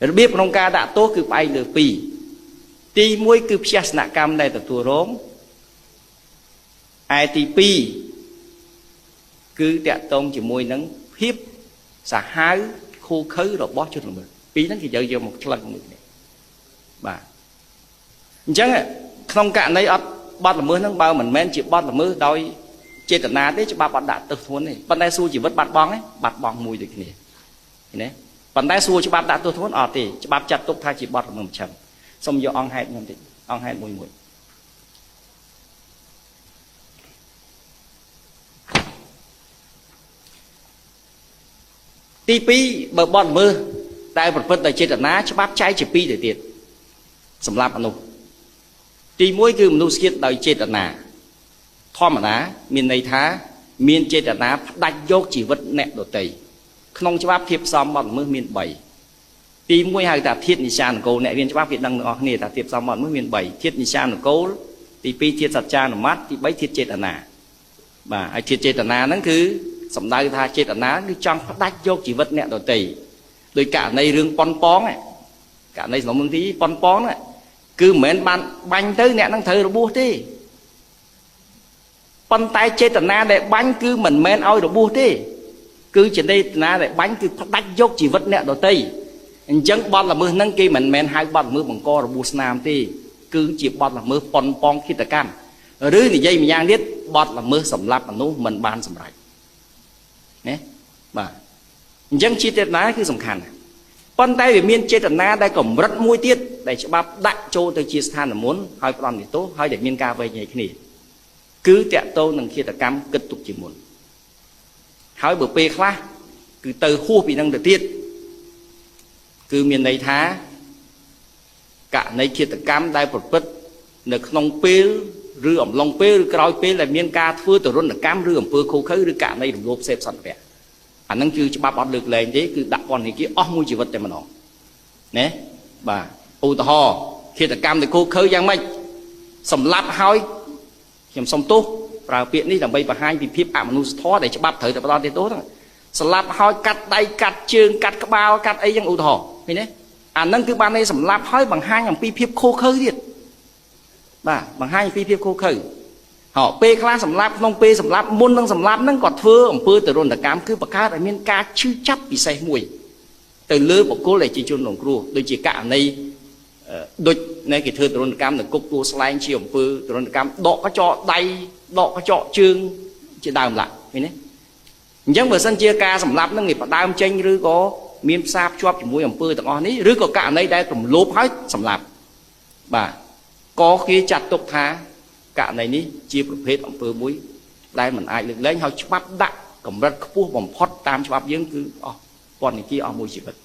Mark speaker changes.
Speaker 1: របៀបក្នុងការដាក់ទោសគឺផ្អែកលើពីរទី1គឺព្យសនកម្មដែលទទួលរងឯទី2គឺតាក់ទងជាមួយនឹងភាពសាហាវឃោឃៅរបស់ជនល្មើសពីរហ្នឹងគេយកមកថ្លឹងមួយគ្នាបាទអញ្ចឹងក្នុងករណីអត់បទល្មើសហ្នឹងបើមិនមែនជាបទល្មើសដោយចេតនាទេច្បាប់អត់ដាក់ទោសធ្ងន់ទេប៉ុន្តែសួរជីវិតបាត់បង់ទេបាត់បង់មួយដូចគ្នាឃើញទេប៉ុន្តែសួរច្បាប់ដាក់ទោសធ្ងន់អត់ទេច្បាប់ចាត់ទុកថាជាបទល្មើសមជ្ឈិមសូមយកអង្គហេតុខ្ញុំតិចអង្គហេតុមួយមួយទី2បើបទល្មើសដែលប្រព្រឹត្តដោយចេតនាច្បាប់ចែកជាពីរទៅទៀតសម្រាប់មនុស្សទី1គឺមនុស្សជាតិដោយចេតនាធម្មតាមានន័យថាមានចេតនាផ្ដាច់យកជីវិតអ្នកដទៃក្នុងច្បាប់ធៀបផ្សំបទល្មើសមាន3ទី1ហៅថាធាតុនិស្សានុកូលអ្នករៀនច្បាប់គេដឹងទាំងអស់គ្នាថាធៀបផ្សំបទល្មើសមាន3ធាតុនិស្សានុកូលទី2ធាតុសច្ចានុមត្តទី3ធាតុចេតនាបាទហើយធាតុចេតនាហ្នឹងគឺសំដៅថាចេតនាគឺចង់ផ្ដាច់យកជីវិតអ្នកដទៃដោយករណីរឿងប៉ុនប៉ងករណីសំណុំទីប៉ុនប៉ងហ្នឹងគឺមិនមែនបានបាញ់ទៅអ្នកហ្នឹងត្រូវរបួសទេប៉ុន្តែចេតនាដែលបាញ់គឺមិនមែនឲ្យរបួសទេគឺជាចេតនាដែលបាញ់គឺផ្ដាច់យកជីវិតអ្នកដទៃអញ្ចឹងបទល្មើសហ្នឹងគេមិនមែនហៅបទល្មើសបង្ករបួសស្នាមទេគឺជាបទល្មើសប៉ុនប៉ងឃាតកម្មឬនិយាយម្យ៉ាងទៀតបទល្មើសសម្លាប់មនុស្សមិនបានសម្រេចណាបាទអញ្ចឹងចេតនាគឺសំខាន់ប៉ុន្តែវាមានចេតនាដែលកម្រិតមួយទៀតដែលច្បាប់ដាក់ចូលទៅជាស្ថានមន្តហើយផ្ដំទោសហើយដែលមានការវែងញែកគ្នាគឺតាក់ទងនឹងឃាតកម្មគិតទុកជាមុនហើយបើពេលខ្លះគឺទៅហួសពីនឹងទៅទៀតគឺមានន័យថាករណីឃាតកម្មដែលប្រព្រឹត្តនៅក្នុងពេលឬអំឡុងពេលឬក្រោយពេលដែលមានការធ្វើទរណកម្មឬអំពើឃោរឃៅឬករណីរំលោភសេពសន្តិៈអាហ្នឹងគឺច្បាប់អត់លើកលែងទេគឺដាក់ពន្ធនាគារអស់មួយជីវិតតែម្ដងណាបាទឧទាហរណ៍ឃាតកម្មដែលឃោរឃៅយ៉ាងម៉េចសម្លាប់ហើយខ្ញុំសុំទោសប្រើពាក្យនេះដើម្បីបង្ហាញពីភាពអមនុស្សធម៌ដែលច្បាប់ត្រូវតែផ្ដល់ទោសហ្នឹងសម្លាប់ហើយកាត់ដៃកាត់ជើងកាត់ក្បាលកាត់អីចឹងឧទាហរណ៍ឃើញទេអាហ្នឹងគឺបានន័យសម្លាប់ហើយបង្ហាញអំពីភាពឃោរឃៅទៀតបាទបង្ហាញអំពីភាពឃោរឃៅហ៎ពេលខ្លះសម្លាប់ក្នុងពេលសម្លាប់មុននឹងសម្លាប់ហ្នឹងក៏ធ្វើអំពើទរណកម្មគឺបង្កើតឲ្យមានការឈឺចាប់ពិសេសមួយទៅលើបុគ្គលដែលជាជនរងគ្រោះដូចជាករណីដូចណែគេធ្វើទរណកម្មនៅគុកទួលស្លែងជាអំពើទរណកម្មដកកញ្ចក់ដៃដកកញ្ចក់ជើងជាដើមឡាឃើញទេអញ្ចឹងបើសិនជាការសម្លាប់ហ្នឹងគេផ្ដើមចេញឬក៏មានផ្សារភ្ជាប់ជាមួយអំពើទាំងអស់នេះឬក៏ករណីដែលរំលោភហើយសម្លាប់បាទក៏គេចាត់ទុកថាករណីនេះជាប្រភេទអំពើមួយដែលមិនអាចលើកលែងហើយច្បាប់ដាក់កម្រិតខ្ពស់បំផុតតាមច្បាប់យើងគឺអស់ពន្ធនាគារអស់មួយជីវិត